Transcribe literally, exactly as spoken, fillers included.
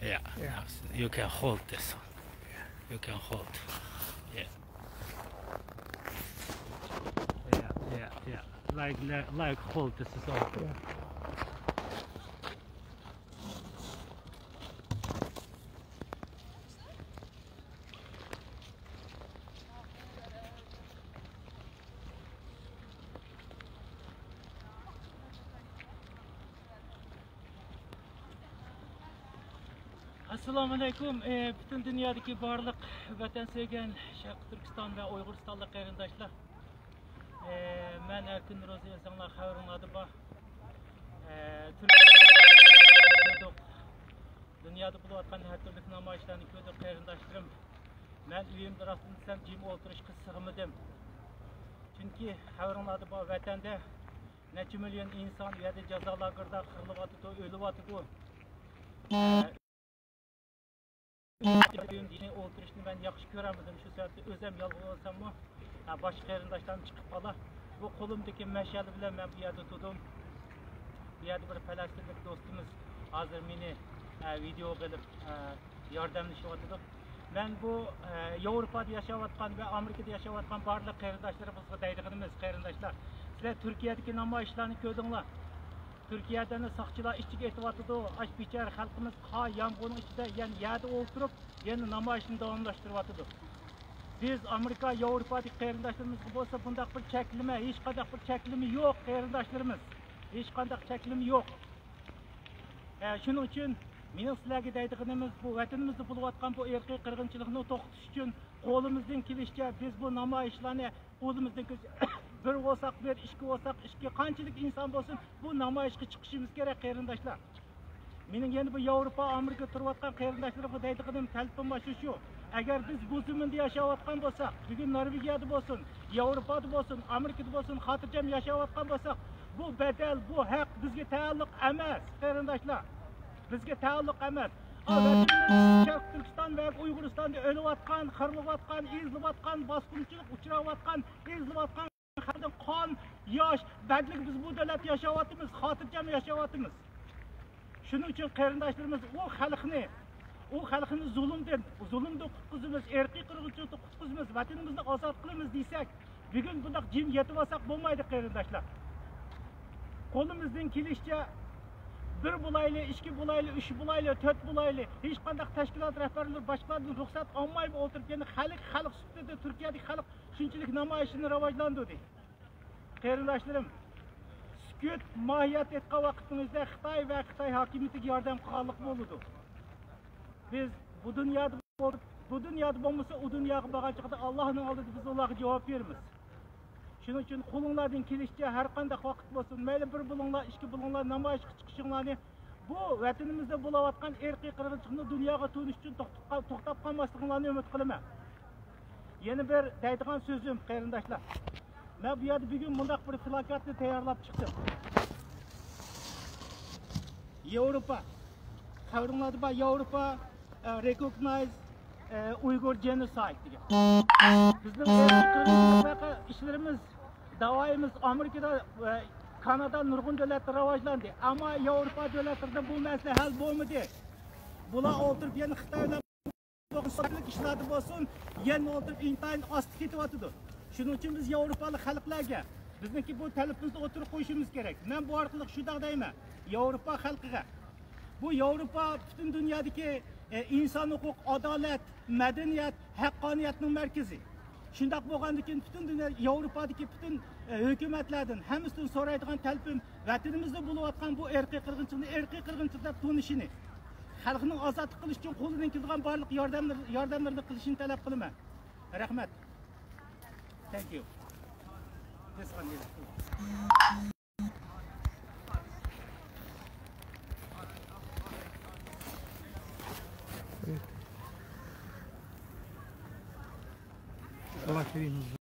Yeah. Yeah. You can hold this one. You can hold. Yeah. Yeah, yeah, yeah. Like, like, like hold this is all. Yeah. ئەسسالامۇئەلەيكۇم. ئى، پۈتۈن دۇنيادىكى بارلىق ۋەتەن سۆيگەن شەرقىي تۈركىستان ۋە ئۇيغۇرىستانلىق قېرىنداشلار. ئى، مەن ئەركىن روزى، ئۆزۈڭلار خەۋىرىڭلاردا بار. ئى، تۈركىيەدە كۆردۇق. دۇنيادا بولۇۋاتقان ھەر تۈرلۈك نامايىشلارنى كۆردۇق، قېرىنداشلىرىم. مەن ئۆيۈمدە راستىنى دېسەم جىم ئولتۇرۇشقا سىغمىدىم. چۈنكى خەۋىرىڭلاردا بار، ۋەتەندە نەچچە مىليون ئىنسان ئۇ يەردە جازا لاگېردا قىرىلىۋاتىدۇ، ئۆلۈۋاتىدۇ. ئولتۇرۇشنى مەن ياخشى كۆرەلمىدىم. شۇ سەۋەبتىن ئۆزۈم يالغۇز بولساممۇ، ھە، باشقا قېرىنداشلارمۇ چىقىپ قالا. بۇ قولۇمدىكى مەشئەل بىلەن مەن بۇ يەردە تۇردۇم. بۇ يەردە بىر پەلەستىنلىك دوستىمىز ھازىر مېنى، ھە، ۋىدېئوغا ئېلىپ، ھە، ياردەملىشىۋاتىدۇ. مەن بۇ، ھە، ياۋروپادا ياشاۋاتقان ۋە ئامېرىكىدا ياشاۋاتقان بارلىق قېرىنداشلىرىمىزغا دەيدىغىنىمىز، قېرىنداشلار، سىلەر تۈركىيەدىكى نامايىشلارنى كۆردۈڭلار. تۈركىيەدە ساقچىلار ئىچىگە ئېتىۋاتىدۇ. ئاش بىچارە خەلقىمىز قار، يامغۇرنىڭ ئىچىدە يەنە يەردە ئولتۇرۇپ، يەنە نامايىشنى داۋاملاشتۇرۇۋاتىدۇ. بىز ئامېرىكا، ياۋروپادىكى قېرىنداشلىرىمىزغا بولسا بۇنداق بىر چەكلىمە، ھېچقانداق بىر چەكلىمە يوق، قېرىنداشلىرىمىز. ھېچقانداق چەكلىمە يوق. ئە، شۇنىڭ ئۈچۈن مېنىڭ سىلەرگە دەيدىغىنىمىز، بۇ ۋەتىنىمىزدە بولۇۋاتقان بۇ ئىرقىي قىرغىنچىلىقنى توختىتىش ئۈچۈن قولىمىزدىن كېلىشىچە بىز بۇ نامايىشلارنى قولىمىزدىن كېلىشىچە بىر بولساق بىر، ئىككى بولساق ئىككى، قانچىلىك ئىنسان بولسۇن، بۇ نامايىشقا چىقىشىمىز كېرەك، قېرىنداشلار. مېنىڭ يەنە بۇ ياۋروپا، ئامېرىكىدا تۇرۇۋاتقان قېرىنداشلىرىمغا دەيدىغىنىم، تەلىپىم مانا شۇ. ئەگەر بىز بۇ زېمىندا ياشاۋاتقان بولساق، بۈگۈن نورۋېگىيەدە بولسۇن، ياۋروپادا بولسۇن، ئامېرىكىدا بولسۇن، خاتىرجەم ياشاۋاتقان بولساق، بۇ بەدەل، بۇ ھەق بىزگە تەئەللۇق ئەمەس، قېرىنداشلار. بىزگە تەئەللۇق ئەمەس. ئا، ۋەتىنىمىز شەرقىي تۈركىستان ۋە ئۇيغۇرىستاندا ئۆلۈۋاتقان، قىرىلىۋاتقان، ئېزىلىۋاتقان، باسقۇنچىلىق ئۇچراۋاتقان، ئېزىلىۋاتقان خەلقنىڭ قان، ياش، بەدىلىگە بىز بۇ دۆلەتتە ياشاۋاتىمىز، خاتىرجەم ياشاۋاتىمىز. شۇنىڭ ئۈچۈن قېرىنداشلىرىمىز ئۇ خەلقنى، ئۇ خەلقنى زۇلۇمدىن، زۇلۇمدىن قۇتقۇزىمىز، ئىرقىي قىرغىنچىلىقتىن قۇتقۇزىمىز، ۋەتىنىمىزنى ئازاد قىلىمىز دېسەك، بۈگۈن بۇنداق جىم يېتىۋالساق بولمايدۇ، قېرىنداشلار. قولىمىزدىن كېلىشىچە بىر بولايلى، ئىككى بولايلى، ئۈچ بولايلى، تۆت بولايلى، ھېچقانداق تەشكىلات رەھبەرلىرى باشقىلاردىن رۇخسەت ئالمايمۇ ئولتۇرۇپ، يەنە خەلق، خەلق سۈپىتىدە تۈركىيەدىكى خەلق شۇنچىلىك نامايىشىنى راۋاجلاندۇردى. قېرىنداشلىرىم، سۈكۈت ماھىيەت ئېيتقان ۋاقىتنىڭ ئۆزىدە خىتاي ۋە خىتاي ھاكىمىيىتىگە ياردەم قىلغانلىق بولىدۇ. بىز بۇ دۇنيادا بول-، بۇ دۇنيادا بولمىسا، ئۇ دۇنياغا بارغان چاغدا ئاللاھنىڭ ئالدىدا بىز ئۇلارغا جاۋاب بېرىمىز. شۇنىڭ ئۈچۈن قولۇڭلاردىن كېلىشىچە ھەر قانداق ۋاقىت بولسۇن، مەيلى بىر بولۇڭلار، ئىككى بولۇڭلار، نامايىشقا چىقىشىڭلارنى، بۇ ۋەتىنىمىزدە بولۇۋاتقان ئىرقىي قىرغىنچىلىقنى دۇنياغا تونۇش ئۈچۈن توختاپ قال-، توختاپ قالماسلىقىڭلارنى ئۈمىد قىلىمەن. يەنە بىر دەيدىغان سۆزۈم، قېرىنداشلار. مەن بۇ يەردە بۈگۈن مۇنداق بىر پلاكاتنى تەييارلاپ چىقتىم. ياۋروپا، خەۋىرىڭلاردا بار، ياۋروپا، ئە، recognize، ئە، Uyghur genocide دېگەن. بىزنىڭ ئىشلىرىمىز، داۋايىمىز ئامېرىكىدا، ئە، كانادا، نۇرغۇن دۆلەتتە راۋاجلاندى. ئەمما ياۋروپا دۆلەتلىرىدە بۇ مەسىلە ھەل بولمىدى. بۇلار ئولتۇرۇپ يەنە خىتاي بىلەن بولغان سوتلۇق ئىشلاردا بولسۇن، يەنە ئولتۇرۇپ ئىنتايىن ئاستا كېتىۋاتىدۇ. شۇنىڭ ئۈچۈن بىز ياۋروپالىق خەلقلەرگە بىزنىڭكى بۇ تەلىپىمىزنى ئوتتۇرىغا قويۇشىمىز كېرەك. مەن بۇ ئارقىلىق شۇنداق دەيمەن، ياۋروپا خەلقىگە. بۇ ياۋروپا پۈتۈن دۇنيادىكى، ئە، ئىنسان ھوقۇق، ئادالەت، مەدەنىيەت، ھەققانىيەتنىڭ مەركىزى. شۇنداق بولغاندىكىن پۈتۈن دۇنيا، ياۋروپادىكى پۈتۈن، ئە، ھۆكۈمەتلەردىن ھەممىسىدىن سورايدىغان تەلىپىم، ۋەتىنىمىزدە بولۇۋاتقان بۇ ئىرقىي قىرغىنچىلىقنى ئىرقىي قىرغىنچىلىق دەپ تونۇشىنى، خەلقنىڭ ئازادلىق قىلىش ئۈچۈن قولىدىن كېلىدىغان بارلىق ياردەملىرى، ياردەملىرىنى قىلىشىنى تەلەپ قىلىمەن. رەھمەت. Thank you. This one is الله كريم.